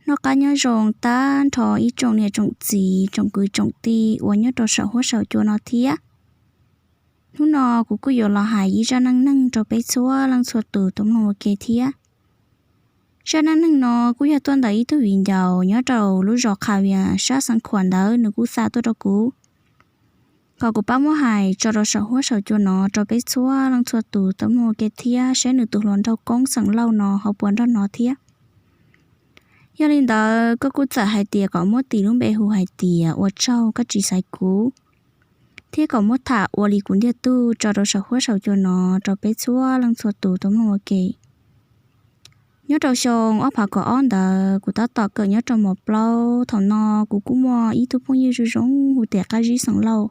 Noj qab nyob zoo tag nrho ib tsoom niam tsoom txiv tsoom kwv tsoom tij uas nyob rau saum huab saum cua no thiab. Hnub no kuv kuj yuav los hais ib zaj neej neeg rau peb txhua leej txhua tus tau mloog ua ke thiab. Zaj neej neeg no kuj yog tuaj ntawm ib tug viv ncaus nyob rau lub zos Qha Vias sab Xeev Khuam ntawd nws kuj xa tuaj rau kuv, kom kuv pab muab hais tso rau saum huab saum cua no rau peb txhua leej txhua tus tau mloog ua ke thiab saib nws tus hluas nraug Koob xeem Lauj no ho puas nrog no thiab. Yog li ntawd koj kuj txawm hais tias kom muab tis lub npe hu hais tias ua tsaug koj tsis xaiv kuv, thiab kom muab tham ua li kuv ntiag tug tso rau saum huab saum cua no rau peb txhua leej txhua tus tau mloog ua ke. Nyob rau xyoo ob phav kaum ob ntawd kuv tab tom kawm nyob rau mos plaub, thaum no kuv kuj muaj ib tug phooj ywg zoo zoo hu tias Qab Zib xeem Lauj.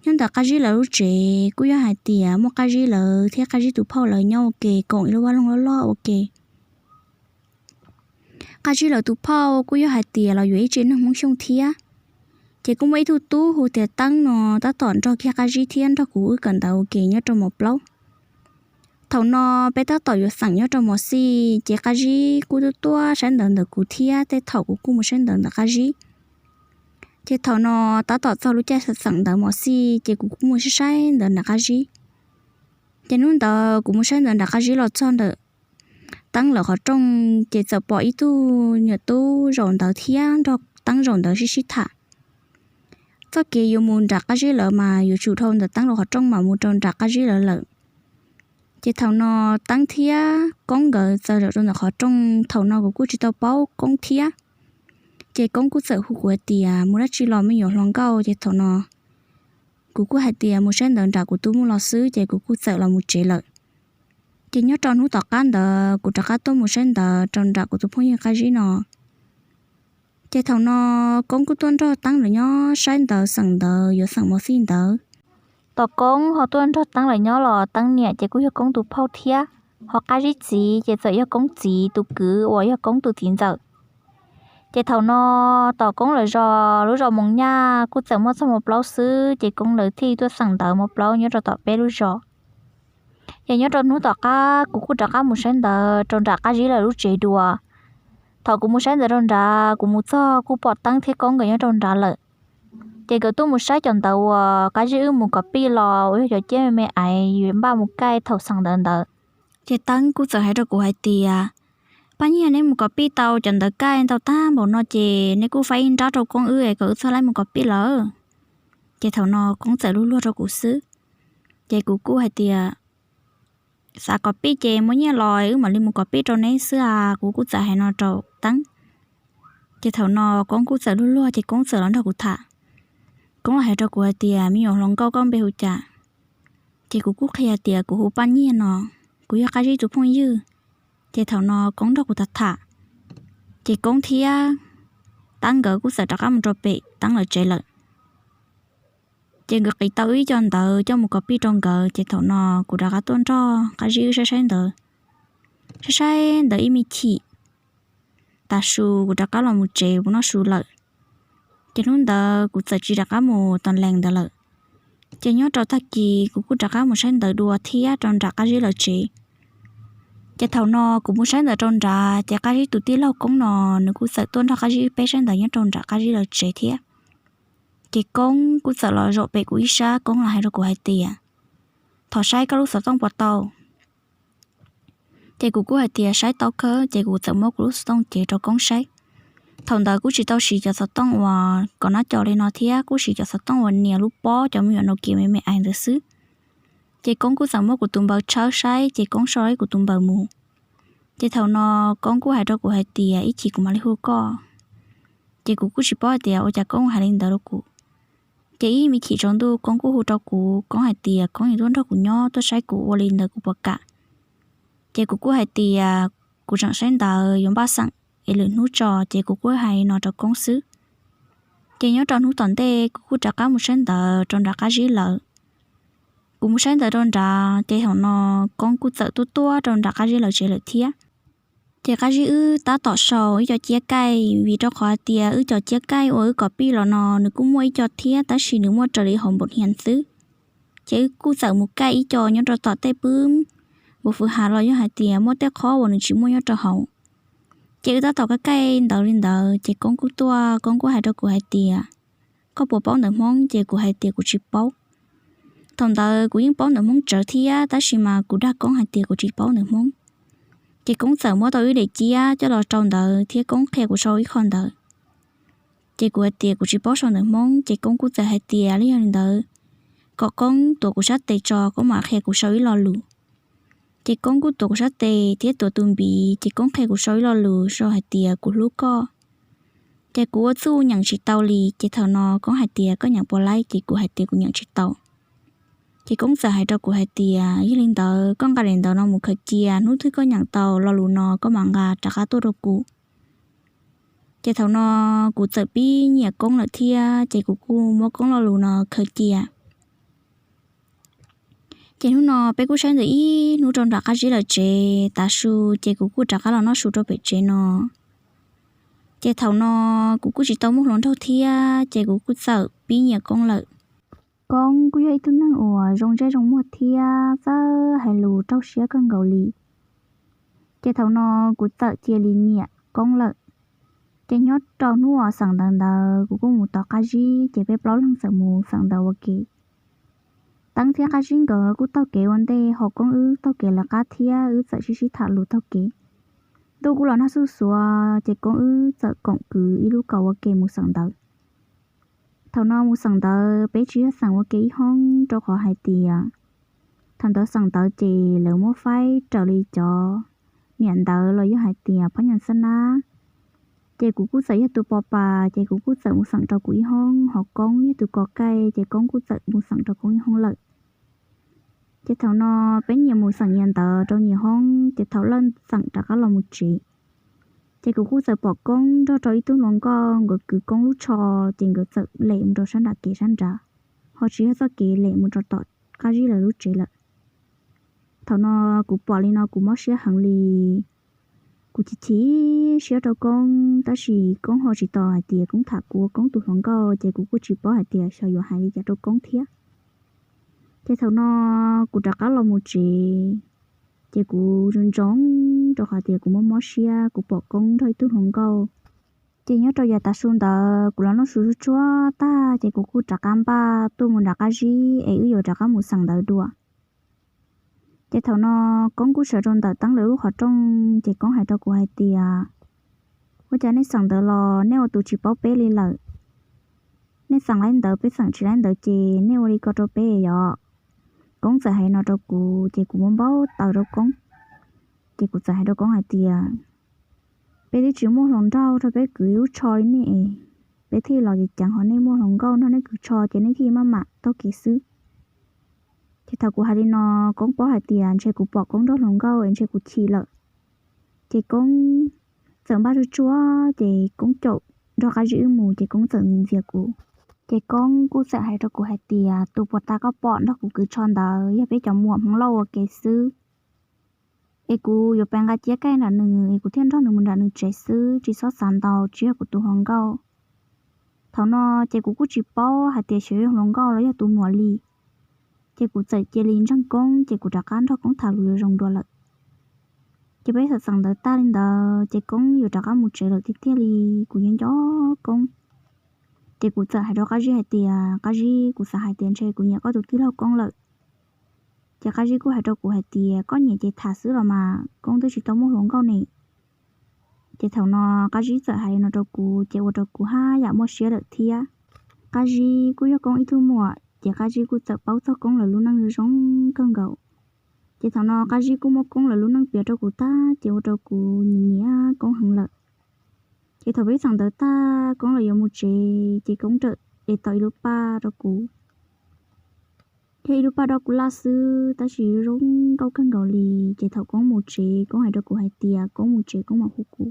Nyob ntawm Qab Zib lawv lub tsev kuj yog hais tias muaj Qab Zib lawv thiab Qab Zib tus phauj lawv nyob ua ke koom ib lub vaj loog loj loj ua ke. Qab Zib lawv tus phauj kuj yog hais tias los yuav ib tsev neeg Hmoob Xyooj thiab. Ces kuj muaj ib tug tub hu tias Teeb no tab tom nrog kiag Qab Zib thiab nrog kuv wb kawm ntawv ua ke nyob rau mos plaub. Thaum no peb tab tom yuav xeem nyob rau mos xij, ces Qab Zib kuj tuaj tuaj saib ntawv ntawm kuv thiab tej thaum kuv kuj mus saib ntawv ntawm Qab Zib. Ces thaum no tab tom txog lub caij xeem ntawv mos xij ces kuv kuj mus saib saib ntawv nram Qab Zib. Ces hnub ntawd kuv mus saib ntawv nram Qab Zib los txog ntawm Teeb lawv qhov rooj, ces txawm pom ib tug nyuam tub zaum ntawv thiab nrog Teeb zaum ntawv sib sib tham. Txoj kev yuav mus nram Qab Zib lawv mas yuav tsum dhau ntawm Teeb lawv qhov rooj mam mus rau nram Qab Zib lawv lawm. Ces thaum no Teeb thiab Koob nkawd txawm zaum rau ntawm qhov rooj, thaum no kuv kuj tsis tau paub Koob thiab. Ces Koob kuj txawm hu kuv hais tias mus dab tsi los me nyuam hluas nkauj, ces thaum no kuv kuj hais tias mus saib ntawv nram kuv tus muam los xwb, ces kuv kuj txawm los mus tsev lawm. Ces nyob rau hnub tom qab ntawd kuv rov qab tuaj mus saib ntawv rau nram kuv tus phooj ywg Qab Zib no. Ces thaum no Koob kuj tuaj nrog Teeb lawv nyob saib ntawv xeem ntawv yuav xeem mos xij ntawd. Tom Koob ho tuaj nrog Teeb lawv nyob los Teeb niam ces kuj yog Koob tus phauj thiab, ho Qab Zib txiv ces txawm yog Koob txiv tus kwv uas yog Koob tus txiv ntxawm. Ces thaum no tom Koob lawv zos lub zos Moos Nyaj kuj txawm muaj txog mos plaub xwb, ces Koob lawv thiaj tuaj xeem ntawv mos plaub nyob rau tom peb lub zos. Ces nyob rau hnub tom qab kuv kuj rov qab mus saib ntawv rau nram Qab Zib lawv lub tsev dua. Thaum kuv mus saib ntawv rau nrad, kuv mus txog kuj pom Teeb thiab Koob nkawd nyob rau nrad lawm. Ces nkawd tuaj mus saib cov ntawv uas Qab Zib wb mus kov pij los uas yog cov ciab me me aiv yuav npaj mus kaij thaum xeem ntawv ntawd. Ces Teeb kuj txawm hais rau kuv hais tias, Paj Nyiaj, neb mus kov pij tau cov ntawv kaij ntau tag npaum no ces neb kuj faib ib nrab rau Koob wb es kom wb txhob laib mus kov pij lawm. Ces thaum no Koob txawm luag luag rau kuv xwb. Ces kuv kuj hais tias, Xav kov pij ces muaj nyiaj los wb mam li mus kov pij rau neb xwb as. Kuv kuj txawm hais no rau Teeb. Ces thaum no Koob kuj txawm luag luag ces Koob txawm los nrog kuv tham. Koob los hais rau kuv hais tias, Me nyuam hluas nkauj, koj npe hu cas? Ces kuv kuj qhia tias kuv hu Paj Nyiaj no, kuv yog Qab Zib tus phooj ywg. Ces thaum no Koob nrog kuv tham tham, ces Koob thiab Teeb nkawd kuj txawm rov qab mus rau pem Teeb lawv tsev lawm. Ces nkawd qiv tau wb ib co ntawv coj mus kov pij rau nkawd, ces thaum no kuv rov qab tuaj nrog Qab Zib wb saib saib ntawv, saib saib ntawv ib me chim, tav su kuv rov qab los mus tsev mus noj su lawm. Ces hnub ntawd kuv txawm tsis rov qab mus tom lees ntawd lawm. Ces nyob rau tag kis kuv kuj rov qab mus saib ntawv dua thiab rau nram Qab Zib lawv tsev. Ces thaum no kuv mus saib ntawv rau nrad, ces Qab Zib tus tij laug Koob no nws kuj txawm tuaj nrog Qab Zib peb saib ntawv nyob rau nram Qab Zib lawv tsev thiab. Ces Koob kuj txawm los zaum pem kuv ib sab, Koob los hais rau kuv hais tias, Thov saib koj lub xov tooj puas tau? Ces kuv kuj hais tias, Saib tau kawg. Ces kuv txawm muab kuv lub xov tooj cev rau Koob saib. Thaum ntawd kuj tsis tau siv cov xov tooj uas kom nab co li no thiab, kuj siv cov xov tooj uas nias lub pob cov me nyuam Nokia me me ais ntawd xwb. Ces Koob kuj txawm muab kuv tus npaws tshawb saib, ces Koob sau ib kuv tus npaws mus. Ces thaum no Koob kuj hais rau kuv hais tias, Ib chim kuv mam li hu koj. Ces kuv kuj tsis paub hais tias ua cas Koob hais li ntawd rau kuv. Ces ib me chim tsaus ntuj Koob kuj hu rau kuv, Koob hais tias Koob yuav tuaj nrog kuv nyob, tuaj saib kuv ua li ntawd kuv puas kam. Ces kuv kuj hais tias, Kuv tseem saib ntawv yuav npaj xeem es lwm hnub tso. Ces kuv kuj hais no rau Koob xwb. Ces nyob rau hnub tom ntej kuv kuj rov qab mus saib ntawv rau nram Qab Zib lawv. Kuv mus saib ntawv rau nrad, ces thaum no Koob kuj txawm tuaj tuaj rau nram Qab Zib lawv tsev lawm thiab. Ces Qab Zib wb tab tom sau ib co ciab kaij, vim rau qhov hais tias wb cov ciab kaij uas wb kov pij los no nws kuj muaj ib co thiab, tab sis nws muaj raws li hauv npaum hias xwb. Ces wb kuj txawm mus kaij ib co nyob rau tom tej pwb npaum fwv hav los yog hais tias muaj tej qhov uas nws tsis muaj nyob rau hauv. Ces wb tab tom kaj kaij ntawd li ntawd ces Koob kuj tuaj, Koob kuj hais rau kuv hais tias, koj puas paub ntawv Hmoob? Ces kuv hais tias kuv tsis paub. Thaum ntawd kuv yeej paub ntawv Hmoob tsawv thiab tab sis mas kuv dag Koob hais tias kuv tsis paub ntawv Hmoob. Ces Koob txawm muab tau ib daim ciab coj los rau ntawd thiab Koob qhia kuv sau ib qho ntawv. Ces kuv hais tias kuv tsis paub sau ntawv Hmoob, ces Koob kuj txawm hais tias li yog li ntawd, kom Koob tuav kuv sab tes tso, Koob mam qhia kuv sau ib lo lus. Ces Koob kuj tuav kuv sab tes thiab tuav tus npiv, ces Koob qhia kuv sau ib lo lus sau hais tias kuv hlub koj. Ces kuv ua txuj nyeem tsis tau li, ces thaum no Koob hais tias koj nyeem puas laib, ces kuv hais tias kuv nyeem tsis tau. Ces Koob txawm hais rau kuv hais tias yog li ntawd koj nqa daim ntawv no mus khaws cia, hnub twg koj nyeem tau lo lus no koj mam nqa rov qab tuaj rau kuv. Ces thaum no kuv txawm pib nyiam Koob lawm thiab, ces kuv kuj muab Koob lo lus no khaws cia. Ces hnub no peb kuj saib ntawm ib hnub rau nram qab zib lawm tsev tav su, ces kuv kuj rov qab los noj su rau pem tsev no. Ces thaum no kuv kuj tsis tau muaj hluas nraug thiab, ces kuv kuj txawm pib nyiam Koob lawm. Koob kuj yog ib tug neeg uas zoo ntsej zoo muag thiab txawj hais lus raug siab kawg nkaus li. Ces thaum no kuv txawm cia li nyiam Koob lawm. Ces nyob rau hnub uas xeem ntawv ntawd kuv kuj mus tos qab zib, ces peb plaub leeg txawm mus xeem ntawv ua ke. Teeb thiab qab zib nkawd kuj taug kev ua ntej, ho Koob wb taug kev lawv qab thiab wb txawm sib sib tham lus taug kev. Ntuj kuj los nag xuj xuav, ces Koob wb txawm koom kwv ib lub kaus ua ke mus xeem ntawv. Thaum no mus xeem ntawv peb tsis yog xeem ua ke ib hoob, rau qhov hais tias thaum ntawd xeem ntawv ces lawv muab faib raws li cov niam ntawv los yog hais tias phab nyas xab nab. Ces kuv kuj txawm yog tus pos pas, ces kuv kuj txawm mus xeem rau kuv ib hoob, ho Koob yog tus kos kaij, ces Koob kuj txawm mus xeem rau Koob ib hoob lawm. Ces thaum no peb nyias mus xeem nyias ntawv rau nyias hoob, ces thaum lawj xeem rov qab los mus tsev, ces kuv kuj txawm pom Koob nrog rau ib tug hluas nkauj, nkawd kwv Koob lub tsho, ces nkawd txawm lem mus rau sab nram kev sab nrad, ho tsis yog txoj kev lem mus rau tom qab zib lawv lub tsev lawm. Thaum no kuv pom li no kuv mob siab heev li. Kuv chim chim siab rau Koob, tab sis Koob ho tsis tau hais tias Koob tham kuv ua Koob tus hluas nkauj, ces kuv kuj tsis paub hais tias xyov yuav hais li cas rau Koob thiab. Ces thaum no kuv rov qab los mus tsev, ces kuv zoo ntsoov rau qhov tias kuv mob mob siab, kuv pom Koob nrog ib tug hluas nkauj. Ces nyob rau yav tav su ntawd kuv los noj su tsuag tsuag tag, ces kuv kuj rov qab npaj tuaj mus nram qab zib es wb yuav rov qab mus xeem ntawv dua. Ces thaum no Koob kuj sawv rau ntawm Teeb lawv lub qhov rooj, ces Koob hais rau kuv hais tias, ua cas nej xeem ntawv los nej ua tus tsis paub peb li lawm? Nej xeem laib ntawv, peb xeem tsis laib ntawv ces nej ua li ko rau peb yom? Koob txawm hais no rau kuv, ces kuv muab npau taws rau Koob. Ces kuv txawm hais rau Koob hais tias, peb twb tsis muaj hluas nraug rau peb kwv lub tsho li nej, peb thiaj los ceev ceev, ho nej muaj hluas nkauj nrog nej kwv tsho ces nej thiaj maj mam taug kev xwb. Ces thaum kuv hais li no, Koob paub hais tias ntshe kuv pom Koob nrog hluas nkauj es ntshe kuv chim lawm. Ces Koob txawm npaj tsuag tsuag, ces Koob caum nrog qab zib wb mus, ces Koob txawm ntxias kuv. Ces Koob kuj txawm hais rau kuv hais tias, tus puas tas koj pom nrog kuv kwv tsho ntawd yog peb cov muam Hmoob Lauj ua ke xwb, es kuv yuav pes nqa ciab kaij nram nws es kuv thiaj nrog nws mus nram nws tsev xwb, tsis txhob xav ntau, tsis yog kuv tus hluas nkauj. Thaum no ces kuv kuj tsis paub hais tias xyov yog hluas nkauj los yog tus muam li. Ces kuv txawm cia li ntseeg Koob, ces kuv rov qab nrog Koob tham lus zoo dua lawm. Ces peb txawm xeem ntawv tag li ntawd, ces Koob yuav rov qab mus tsev lawm tiag tiag li. Kuv nco nco Koob, ces kuv txawm hais rau qab zib hais tias, qab zib, kuv xav hais tias ntshe kuv nyiam koj tus tij laug Koob lawm. Ces qab zib kuj hais rau kuv hais tias, koj nyiam ces tham xwb los mas, Koob twb tsis tau muaj hluas nkauj ne. Ces thaum no qab zib txawm hais li no rau kuv, ces ua rau kuv haj yam muaj siab lawm thiab. Qab zib kuj yog Koob ib tug muam, ces qab zib kuj txawm paub txog Koob lawv lub neej zoo kawg nkaus. Ces thaum no qab zib kuj muab Koob lawv lub neej piav rau kuv tag, ces ua rau kuv nyiam nyiam Koob heev lawm. Ces thaum peb xeem ntawv tag, Koob los yuav mus tsev, ces Koob rawm de tau ib lub paj rau kuv, thiab ib lub paj rau kuv laj xwb, tab sis zoo nkauj kawg nkaus li. Ces thaum Koob mus tsev, Koob hais rau kuv hais tias Koob mus tsev Koob mam hu kuv.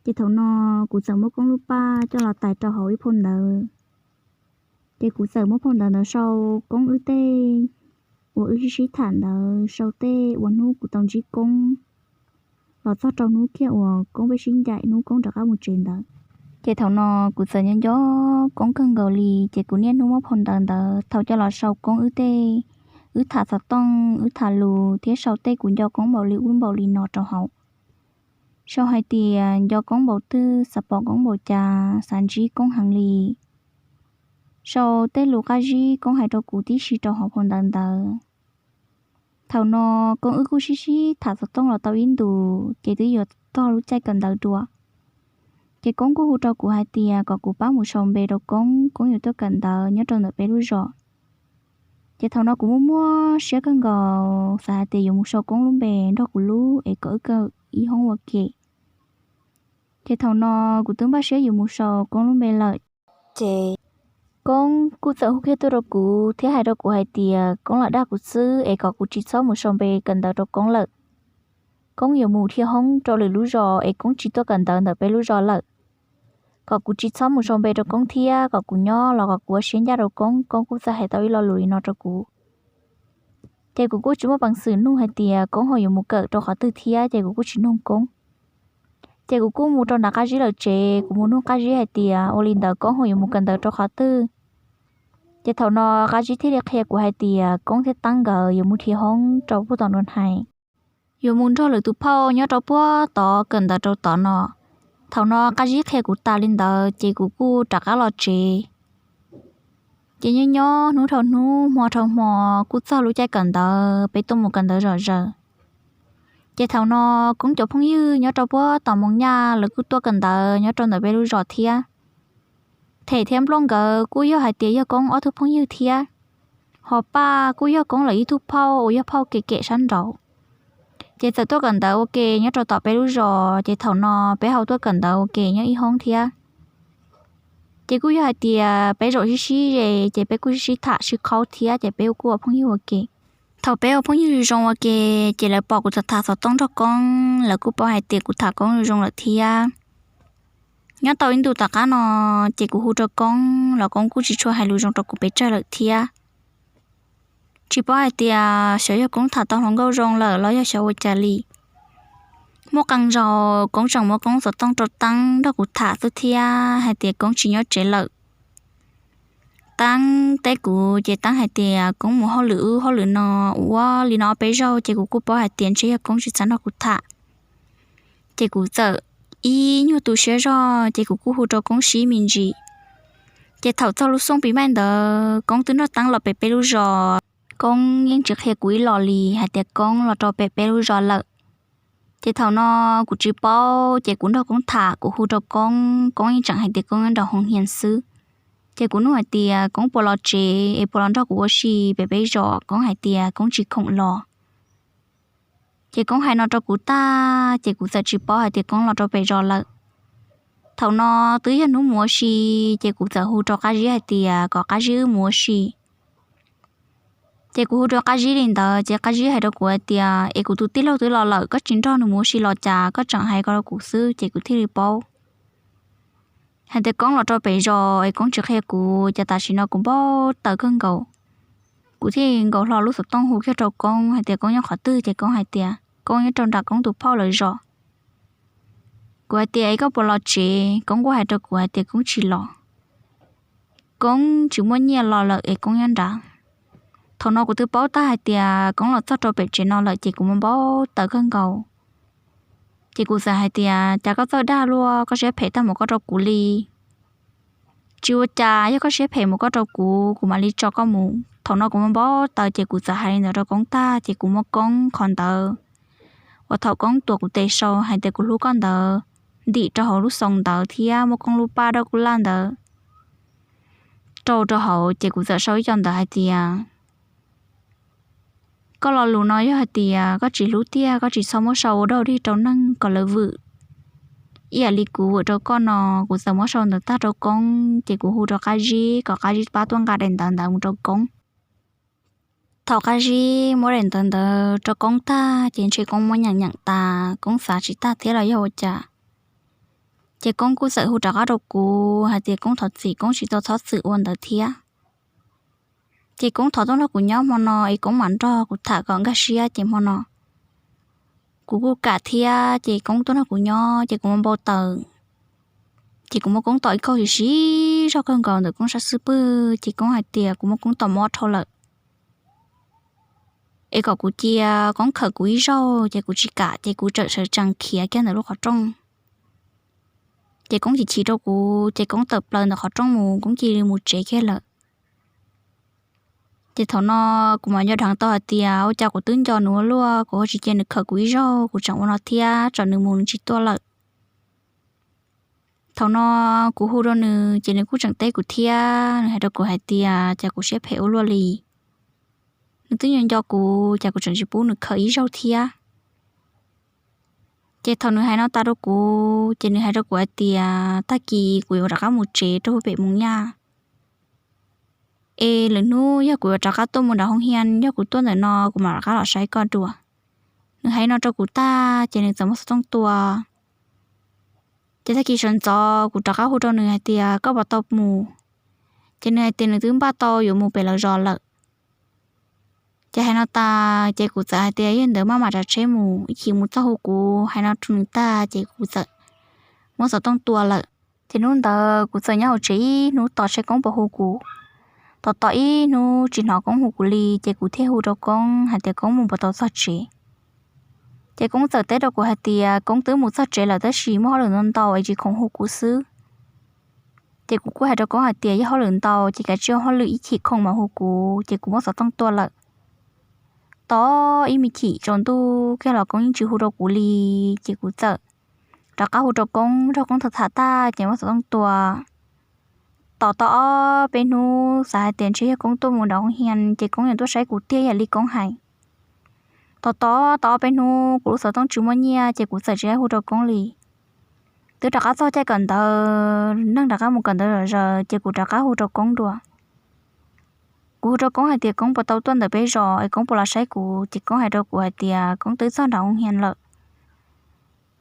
Ces thaum no kuv txawm muab Koob lub paj coj los tais rau hauv ib phau ntawv. Ces kuv txawm muab phau ntawv ntawd sau Koob wb tej uas wb sib sib tham ntawd, sau tej uas hnub kuv tau ntsib Koob los txog rau hnub kiag uas Koob peb sib ncaim, hnub Koob rov qab mus tsev ntawd. Ces thaum no kuv txawm nco nco Koob kawg nkaus li, ces kuv niaj hnub muab phau ntawv ntawd thau coj los sau Koob wb tej, wb tham xov tooj, wb tham lus, thiab sau tej kuv nco Koob npaum li ub npaum li no rau hauv. Sau hais tias nco Koob npaum twg, xav pom Koob npaum cas, xav ntsib Koob heev li. Sau tej lus qab zib Koob hais rau kuv tib si rau hauv phau ntawv ntawd. Thaum no Koob wb kuj sib sib tham xov tooj los tau ib ntus ces twb yuav txog lub caij kawm ntawv dua. Ces Koob kuj hu rau kuv hais tias kom kuv pab mus sau npe rau Koob, Koob yuav tuaj kawm ntawv nyob rau ntawm peb lub zos. Ces thaum no kuv muaj muaj siab kawg nkaus xav hais tias yuav mus sau Koob lub npe nrog kuv lub es kom wb kawm ib hoob ua ke. Ces thaum no kuv twb npaj siab yuav mus sau Koob lub npe lawm. Ces Koob kuj txawm hu kiag tuaj rau kuv thiab hais rau kuv hais tias Koob lam dag kuv xwb es kom kuv tsis txhob mus sau npe kawm ntawv rau Koob lawm. Koob yuav mus dhia hoob rau lwm lub zos es Koob tsis tuaj kawm ntawv ntawm peb lub zos lawm. Kom kuv tsis txhob mus sau npe rau Koob thiab kom kuv nyob los kom kuv ua siab ncaj rau Koob. Koob kuj txawm hais tau ib lo lus li no rau kuv. Ces kuv kuj tsis muaj peev xwm nug hais tias Koob ho yuav mus kawm rau qhov twg thiab ces kuv kuj tsis nug Koob. Ces kuv kuj mus rau nram qab zib lawm tsev, kuv mus nug qab zib hais tias ua li ntawd Koob ho yuav mus kawm ntawv rau qhov twg. Ces thaum no qab zib thiaj li qhia kuv hais tias Koob thiab Teeb nkawd yuav mus dhia hoob rau puag tom nruab hais, yuav mus nrog lwm tus phauj nyob rau puag tod kawm ntawv rau tod no. Thaum no qab zib qhia kuv tas li ntawd ces kuv kuj rov qab los tsev. Ces nyob nyob hnub dhau hnub hmo dhau hmo kuj txog lub caij kawm ntawv peb tuaj mus kawm ntawv zom zaws. Ces thaum no Koob cov phooj ywg nyob rau puag tom Moos Nyaj lawv kuj tuaj kawm ntawv nyob rau ntawm peb lub zos thiab. Them thiab Npluaj nkawd kuj yog hais tias yog Koob ob tug phooj ywg thiab. Ho Paj kuj yog Koob lawv ib tug phauj uas yog phauj kev kem sab nraud. Ces txawm tuaj kawm ntawv ua ke nyob rau tom peb lub zos ces thaum no peb ho tuaj kawm ntawv ua ke nyob ib hoob thiab. Ces kuj yog hais tias peb zaum sib sib ze ces peb kuj sib sib tham sib qhaub thiab ces peb kuj ua phooj ywg ua ke. Thaum peb ua phooj ywg zoo ua ke ces lawv pom kuv tham tham xov tooj nrog Koob, lawv kuj paub hais tias kuv tham Koob zoo lawm thiab. Nyob tau ib ntus tom qab no ces kuv hu rau Koob los Koob kuj tsis tshua hais lus zoo rau kuv pes tsawg lawm thiab. Tsis paub hais tias xyov yog Koob tham tau hluas nkauj zoo lawm los yog xyov ua cas li. Muaj qee zaus Koob tseem muab Koob xov tooj rau Teeb nrog kuv tham xwb thiab hais tias Koob tsis nyob tsev lawm. Teeb teb kuv ces Teeb hais tias Koob mus hauj lwm ub hauj lwm no ua li no peb zaug ces kuv kuj paub hais tias ntshe yog Koob tsis xav nrog kuv tham. Ces kuv txawm ib nyuag tu siab zog ces kuv kuj hu rau Koob sib me ntsis. Ces thaum txog lub xyoo pib maij ntawd Koob twb nrog Teeb los pem peb lub zos. Koob yeej tsis qhia kuv ib los li hais tias Koob los rau pem peb lub zos lawm. Ces thaum no kuv tsis paub ces kuv nrog Koob tham, kuv hu rau Koob, Koob yeej tseem hais tias Koob nyob nraum hoo hias xwb. Ces kuv nug hais tias Koob puas los tsev es puas los nrog kuv ua si pem peb zos, Koob hais tias Koob tsis khoom los. Ces Koob hais no rau kuv tag ces kuv txawm tsis paub hais tias Koob los rau pem zos lawm. Thaum no twb yog hnub mus ua si, ces kuv txawm hu rau Qab Zib hais tias kom Qab Zib wb mus ua si. Ces kuv hu rau Qab Zib li ntawd ces Qab Zib hais rau kuv hais tias es kuv tus tij laug twb los lawm, koj tsis nrog nws mus ua si los cas, koj tseem hais ko rau kuv xwb. Ces kuv thiaj li paub hais tias Koob los rau pem zos es Koob tsis qhia kuv, ces tam sim no kuv npau taws kawg nkaus. Kuv thiaj nkaus hlo lub xov tooj hu kiag rau Koob hais tias Koob nyob qhov twg, ces Koob hais tias Koob nyob rau nram Koob tus phauj lawv zos. Kuv hais tias es koj puas los tsev, Koob kuj hais rau kuv hais tias Koob tsis los, Koob tsis muaj nyiaj los lawm es Koob nyob nrad. Thaum no kuv twb paub tag hais tias Koob los txog rau pem tsev no lawm ces kuv npau taws kawg nkaus. Ces kuv txawm hais tias cas koj txawj dag luaj, koj siab phem tag mus koj rau kuv li. Tsis ua cas, yog koj siab phem mus koj rau kuv, kuv mam li tso koj mus. Thaum no kuv npau taws ces kuv txawm hais li ntawd rau Koob tag ces kuv muab Koob qhov ntawd uas thaum Koob tuav kuv tes sau hais tias kuv hlub koj ntawd ntim rau hauv lub xoo ntawd thiab muab Koob lub paj dawb kub laj ntawd rau rau hauv ces kuv txawm sau ib co ntawv hais tias koj lo lus no yog hais tias koj tsis hlub tiag koj tsis txhob muab sau ua dog dig rau neeg kom lawv vwm ib yam li kuv vwm rau koj no. Kuv txawm muab sau ntawv tag rau Koob ces kuv hu rau Qab Zib kom Qab Zib pab tuaj nqa daim ntawv ntawd mus rau Koob. Thaum Qab Zib muab daim ntawv ntawd rau Koob tag ces ntshe Koob muab nyeem nyeem tas Koob xav tsis tag thiab los yog ua cas. Ces Koob kuj txawm hu rov qab rau kuv hais tias Koob thov txim, Koob tsis tau txhob txwm ua ntawd thiab. Ces Koob thov tuaj nrog kuv nyob hmo no es Koob mam nrog kuv tham kom nkag siab ces hmo no kuv kuj kam thiab ces Koob tuaj nrog kuv nyob ces kuv muab npau taws. Ces kuv muab Koob tom ib kauj siv siv zog kawg nkaus ntawm Koob sab xub pwg ces Koob hais tias kuv muab Koob tom mob dhau lawm. es kom kuv cia Koob khawm kuv ib zaug, ces kuv tsis kam, ces kuv txawm sawv tsees khiav kiag ntawm lub qhov rooj. Ces Koob chim chim rau kuv, ces Koob tawm plaws ntawm qhov rooj mus, Koob cia li mus tsev kiag lawm. Ces thaum no kuv mam nco dheev tau hais tias ua cas kuv twb nco nws ua luaj, kuv ho tsis cia nws khawm kuv ib zaug, kuv tseem ua no thiab, tsam nws mus nws tsis tuaj lawm. Thaum no kuv hu rau nws, ces nws kuj tseem teb kuv thiab, nws hais rau kuv hais tias cas kuv siab phem ua luaj li. Nws twb nco nco kuv, cas kuv tseem tsis pub nws khawm ib zaug thiab. Ces thaum nws hais no tas rau kuv, ces nws hais rau kuv hais tias tag kis kuv yuav rov qab mus tsev rau pem Moos Nyaj. Es lwm hnub yog kuv yuav rov qab tuaj mus nram hoo hias, yog kuv tuaj ntawm no kuv mam rov qab los saib koj dua. Nws hais no rau kuv tag, ces nws txawm muab xov tooj tua. Ces tag kis sawv ntxov kuv rov qab hu rau nws hais tias koj puas tau mus, ces nws hais tias nws twb npaj tau yuav mus pem lawv zos lawm. Ces hais no tas, ces kuv txawm hais tias yog ntawd maj mam tsav tsheb mus, ib chim mus txog hu kuv. Hais no rau nws tag, ces kuv txawm muab xov tooj tua lawm. Ces hnub ntawd kuv txawm nyob hauv tsev ib hnub tos seb Koob puas hu kuv. Tos tos ib hnub tsis hnov Koob hu kuv li, ces kuv thiaj hu rau Koob hais tias Koob mus puas tau txog tsev. Ces Koob txawm teb rau kuv hais tias Koob twb mus txog tsev lawm tab sis muaj hauj lwm ntau ntau es tsis khoom hu kuv xwb. Ces kuv kuj hais rau Koob hais tias yog hauj lwm ntau ces kav tsij ua hauj lwm, ib chim khoom mam hu kuv, ces kuv muab xov tooj tua lawm. Tos ib me chim tsaus ntuj kiag los Koob yeej tsis hu rau kuv li, ces kuv txawm rov qab hu rau Koob, nrog Koob tham tham tag ces muab xov tooj tua. Tos tau ob peb hnub xav hais tias ntshe yog Koob tuaj mus nram hoo hias ces Koob yuav tuaj saib kuv tiag ib yam li Koob hais. Tos tos tau ob peb hnub kuv lub xov tooj tsis muaj nyiaj ces kuv txawm tsis hu rau Koob li. Twb rov qab txog caij kawm ntawv, neeg rov qab mus kawm ntawv zom zaws ces kuv rov qab hu rau Koob dua. Kuv hu rau Koob hais tias Koob puas tau tuaj ntawm peb zos es Koob puas los saib kuv, ces Koob hais rau kuv hais tias Koob twb txog nram hoo hias lawm.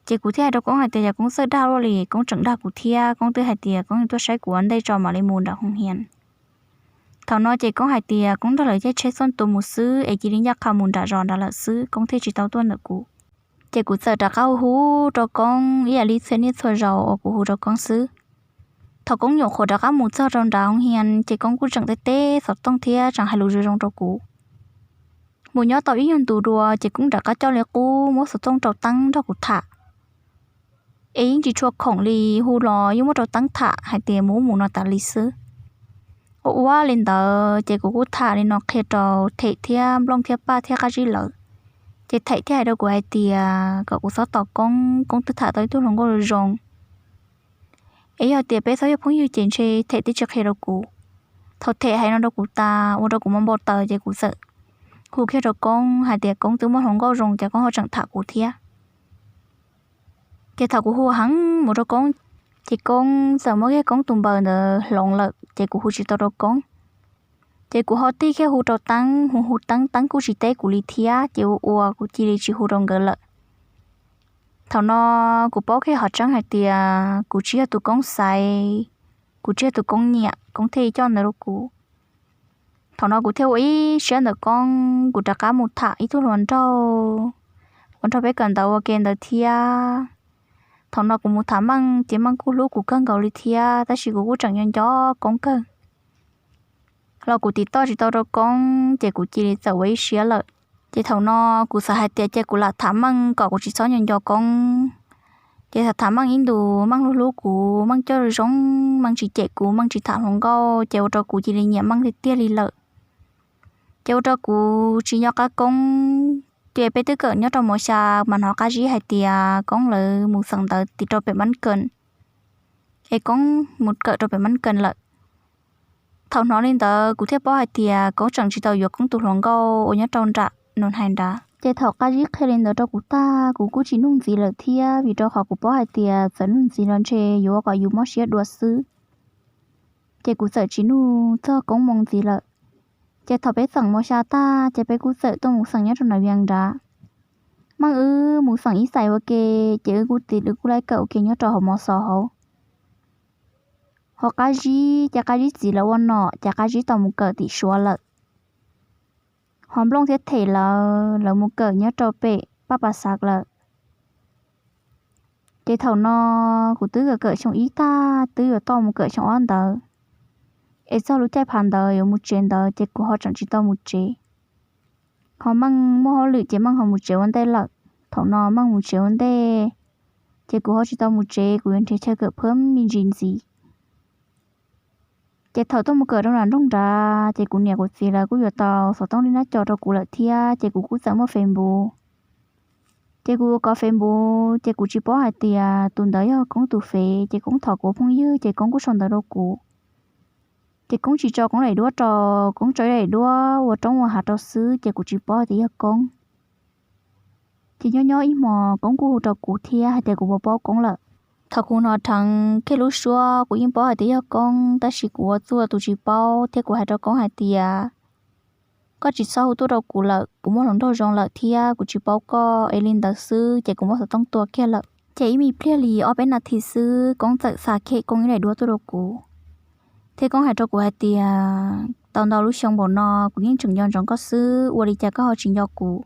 Ces kuv thiaj hais rau Koob hais tias yog Koob txawj dag luaj li, Koob tseem dag kuv thiab, Koob twb hais tias Koob yuav tuaj saib kuv ua ntej tso mam li mus nram hoo hias. Thaum no ces Koob hais tias Koob nrog lawv caij tsheb xoj tua mus xwb es cia li ncaj qha mus nram zos nrad lawm xwb, Koob thiaj tsis tau tuaj ntawm kuv. Ces kuv txawm rov qab hu hu rau Koob ib yam li txhua niaj txhua zaus uas kuv hu rau Koob xwb. Thaum Koob nyuam qhuav rov qab mus txog rau nram hoo hias ces Koob kuj tseem teb teb xov tooj thiab tseem hais lus zoo zoo rau kuv. Mus nyob tau ib nyuag ntus dua ces Koob rov qab coj li qub muab xov tooj rau teeb nrog kuv tham. Es yeej tsis tshua khoom li, hu los yeej muab rau teeb tham hais tias mus ub mus no tas li xwb. Ua ua li ntawd ces kuv kuj tham li no qhia rau Them thiab Nplooj thiab Paj thiab Qab Zib lawv. Ces Them thiaj hais rau kuv hais tias kom kuv txhob tos Koob, Koob twb tham tau ib tug hluas nkauj zoo. Es yog tias peb txhob yog phooj ywg ces ntshe Them twb tsis qhia rau kuv. Thaum Them hais no rau kuv tas ua rau kuv mob npau taws ces kuv txawm hu kiag rau Koob hais tias Koob twb muaj hluas nkauj zoo ces Koob ho tseem tham kuv thiab. Ces thaum kuv hu heev mus rau Koob, ces Koob txawm muab kiag Koob tus npawb ntawd hloov lawm ces kuv hu tsis tau rau Koob. Ces kuv ho tig kiag hu rau teeb, hu hu teeb, teeb kuj tsis teb kuv li thiab ces ua ua kuv cia li tsis hu rau nkawd lawm. Thaum no kuv paub kiag qhov tseeb hais tias kuv tsis yog tus Koob xaiv, kuv tsis yog tus Koob nyiam, Koob thiaj coj ntawd rau kuv. Thaum no kuv thiaj ua ib siab ntawm Koob, kuv rov qab mus tham ib tug hluas nraug uas nrog peb kawm ntawv ua ke ntawd thiab. Thaum no kuv mus tham Meej ces Meej kuj hlub kuv kawg nkaus li thiab, tab sis kuv kuj tseem nco nco Koob kawg. Los kuv tiv toj tsis tau rau Koob ces kuv cia li txawm ua ib siab lawm. Ces thaum no kuv xav hais tias cia kuv lam tham Meej kom kuv tsis txhob nco nco Koob. Ces tham tham Meej ib ntus, Meej hlub hlub kuv, Meej coj zoo, Meej tsis cem kuv, Meej tsis tham hluas nkauj, ces ua rau kuv cia li nyiam Meej tiag tiag li lawm. Ces ua rau kuv tsis nco qab Koob. Ces peb twb kawm nyob rau mos xya mas hnov Qab Zib hais tias Koob lawv mus xeem ntawv tim rau pem Mab Kees, es Koob mus kawm rau pem Mab Kees lawm. Thaum hnov li ntawd kuv thiaj paub hais tias Koob tseem tsis tau yuav Koob tus hluas nkauj uas nyob rau nram Nus Hais nrad. Ces thaum Qab Zib qhia li ntawd rau kuv tag, kuv kuj tsis nug ntxiv lawm thiab, vim rau qhov kuv paub hais tias txawm nug ntxiv los ntshe yuav ua kom yus mob siab dua xwb. Ces kuv txawm tsis nug txog Koob moo ntxiv lawm. Ces thaum peb xeem mos xya tag ces peb kuj txawm tuaj mus xeem nyob rau Nus Hais nrad. Meej wb mus xeem ib xais ua ke, ces wb kuj tiv wb kuj laib kawm ua ke nyob rau hauv mos xos hauv. Ho Qab Zib ces Qab Zib txiv lawv ua nom ces Qab Zib tau mus kawm tim Suav lawm. Ho Nplooj thiab Them lawv, lawv mus kawm nyob rau pem Paj Pas Xav lawm. Ces thaum no kuv twb kawm kawm xyoo ib tag twb yuav tau mus kawm xyoo ob ntawd, es txog lub caij phav ntawd yuav mus tsev ntawd ces kuv ho tseem tsis tau mus tsev. Ho Meej muaj hauj lwm ces Meej ho mus tsev ua ntej lawm. Thaum no Meej mus tsev ua ntej, ces kuv ho tsis tau mus tsev, kuv yuav nrhiav chaw kawm phab me ntsis ntxiv. Ces thaum tuaj mus kawm rau nram nroog nrad, ces kuv niam kuv txiv lawv kuj yuav tau xov tooj li nab co rau kuv lawm thiab, ces kuv kuj txawm muaj Facebook. Ces kuv yuav kov Facebook, ces kuv tsis paub hais tias tus ntawd yog Koob tus fev, ces Koob thov kuv ua phooj ywg, ces Koob kuj sau ntawv rau kuv. Ces Koob tsis tso Koob daim duab rau, Koob tso ib daim duab ua roob ua hav rau xwb, ces kuv tsis paub hais tias yog Koob. Ces nyob nyob ib hmos Koob kuj hu rau kuv thiab hais tias kuv puas paub Koob lawm. Thaum kuv hnov dheev kiag lub suab, kuv yeej paub hais tias yog Koob, tab sis kuv ua txuj tus tsis paub thiab kuv hais rau Koob hais tias, koj tsis txhob hu tuaj rau kuv lawm, kuv muaj hluas nraug zoo lawm thiab kuv tsis paub koj, es li ntawd xwb ces kuv muab xov tooj tua kiag lawm. Ces ib me pliag li ob peb nas this xwb, Koob txawm xa kiag Koob ib daim duab tuaj rau kuv, thiab Koob hais rau kuv hais tias, tau ntau lub xyoo npaum no kuv yeej tseem nco ntsoov koj xwb, ua li cas koj ho tsis nco kuv?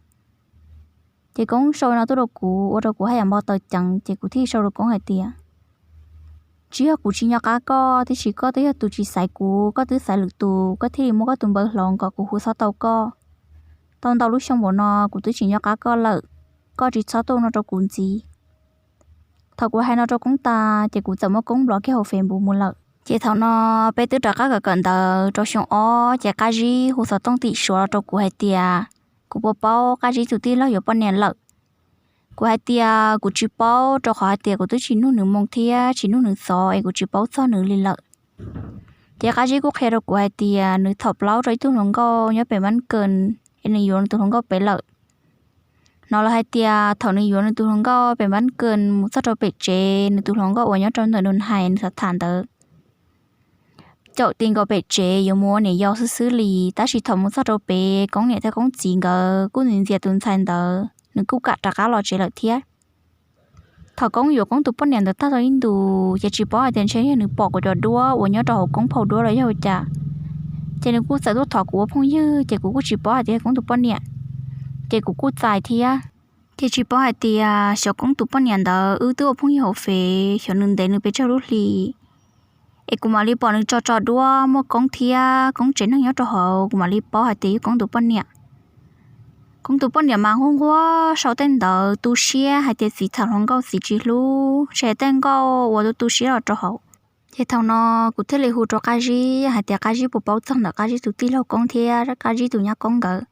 Ces Koob sau no tuaj rau kuv, ua rau kuv haj yam npau taws ceev, ces kuv thiaj sau rau Koob hais tias, tsis yog kuv tsis nco qab koj, tiam sis koj twb yog tus tsis xaiv kuv, koj twb xaiv lwm tus, koj thiaj li muab koj tus npawb hloov kom kuv hu txhob tau koj. Tau ntau lub xyoo npaum no kuv twb tsis nco qab koj lawm, koj tsis txhob tuaj no rau kuv ntxiv. Thaum kuv hais no rau Koob tas, ces kuv txawm muab Koob block kiag hauv Facebook mus lawm. Ces thaum no peb twb rov qab kawm kawm ntawv rau xyoo ob, ces Qab Zib hu xov tooj tim Suav los rau kuv hais tias, kuv puas paub Qab Zib tus tij laug yuav poj niam lawm. Kuv hais tias kuv tsis paub, rau qhov hais tias kuv twb tsis nug nws moo thiab tsis nug nws xov, es kuv tsis paub txog nws li lawm. Ces Qab Zib kuj qhia rau kuv hais tias nws thaum plaub rau ib tug hluas nkauj nyob pem Npab Kees, es nws yuav nws tus hluas nkauj pem lawm. Hnov lawv hais tias thaum nws yuav nws tus hluas nkauj pem Npab Kees mus txog rau pem tsev, nws tus hluas nkauj uas nyob rau ntawm nws hais nws tham tham ntawd, caum ti nkaus pem tsev yuav mus ua niam yau xwb xwb li. Tab sis thaum mus txog rau pem, Koob niam thiab Koob txiv nkawd kuj ntxias tus ntxhais ntawd, nws kuj kam rov qab los tsev lawm thiab. Thaum Koob yuav Koob tus poj niam ntawd tag tau ib ntus, ces tsis paub hais tias ntshe yog nws pom kuv cov duab uas nyob rau hauv Koob phau duab los yog ua cas, ces nws kuj txawm tuaj thov kuv ua phooj ywg, ces kuv kuj tsis paub hais tias yog Koob tus poj niam, ces kuv kuj txais thiab. Ces tsis paub hais tias xyov Koob tus poj niam ntawd wb twb ua phooj ywg hauv Fev, xyov nws ntev nws pes tsawg lub hli, es kuv mam li pom nws tso tso duab muaj Koob thiab Koob tsev neeg nyob rau hauv, kuv mam li paub hais tias yog Koob tus poj niam. Koob tus poj niam mas nquag nquag sau tej ntawd tu siab hais tias txiv tham hluas nkauj txiv tsis hlub, ntshe tej nkauj uas tu tu siab los rau hauv. Ces thaum no kuv thiaj li hu rau Qab Zib hais tias Qab Zib puas paub txog ntawm Qab Zib tus tij laug Koob thiab Qab Zib tus nyab Koob nkawd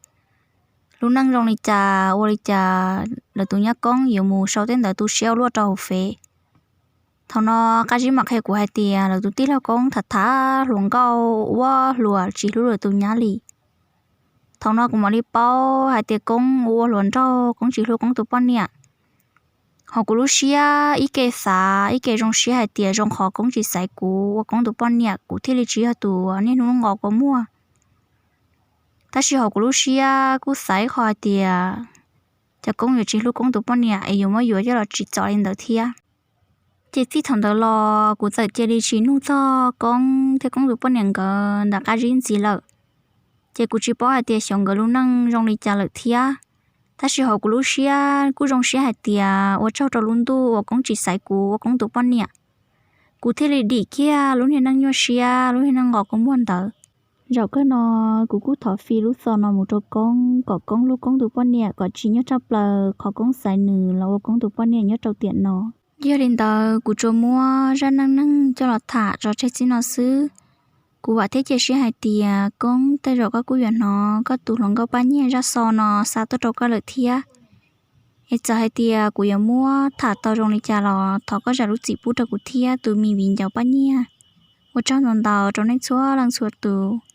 lub neej zoo li cas, ua li cas lawv tus nyab Koob yuav mus sau tej ntawd tu siab ua luaj rau hauv Fev. Thaum no Qab Zib mam qhia kuv hais tias lawv tus tij laug Koob tham tham hluas nkauj ua hluas tsis hlub lawv tus nyab li. Thaum no kuv mam li paub hais tias Koob ua hluas nraug, Koob tsis hlub Koob tus poj niam. Hauv kuv lub siab ib ke xav ib ke zoo siab hais tias zoo qhov Koob tsis xaiv kuv ua Koob tus poj niam, kuv thiaj li tsis yog tus niaj hnub nqos kua muag. Tab sis hauv kuv lub siab kuj xav ib qho hais tias, cas Koob yuav tsis hlub Koob tus poj niam es yuav muab yuav coj los tsim txom li ntawd thiab. Ces txij thaum ntawd los kuv txawm cia li tsis nug txog Koob thiab Koob tus poj niam nkawd ntawm Qab Zib ntxiv lawm. Ces kuv tsis paub hais tias xyov nkawd lub neej zoo li cas lawm thiab. Tab sis hauv kuv lub siab kuj zoo siab hais tias ua tsaug rau lub ntuj uas Koob tsis xaiv kuv ua Koob tus poj niam, kuv thiaj li dim kiag lub niag neej nyuaj siab, lub niag neej nqos kua muag ntawd. Zaum kawg no kuv kuj thov fi lub xov no mus rau Koob kom Koob hlub Koob tus poj niam kom tsim nyog tshaj plaws qhov Koob xaiv nws los ua Koob tus poj niam nyob rau tiam no. Yog li ntawd kuv tsuas muab zaj neej neeg coj los tham tso tseg txij no xwb. Kuv vam thiab cia siab hais tias Koob tej zaum koj kuj yuav hnov koj tus hluas nkauj Paj Nyiag zaj xov no xa tuaj rau koj lawm thiab. Es txawm hais tias kuv yuav muab tham tau zoo li cas los thov koj zam lub txim pub rau kuv thiab tus me viv ncaus Paj Nyiag. Ua tsaug ntau ntau rau nej txhua leej txhua tus.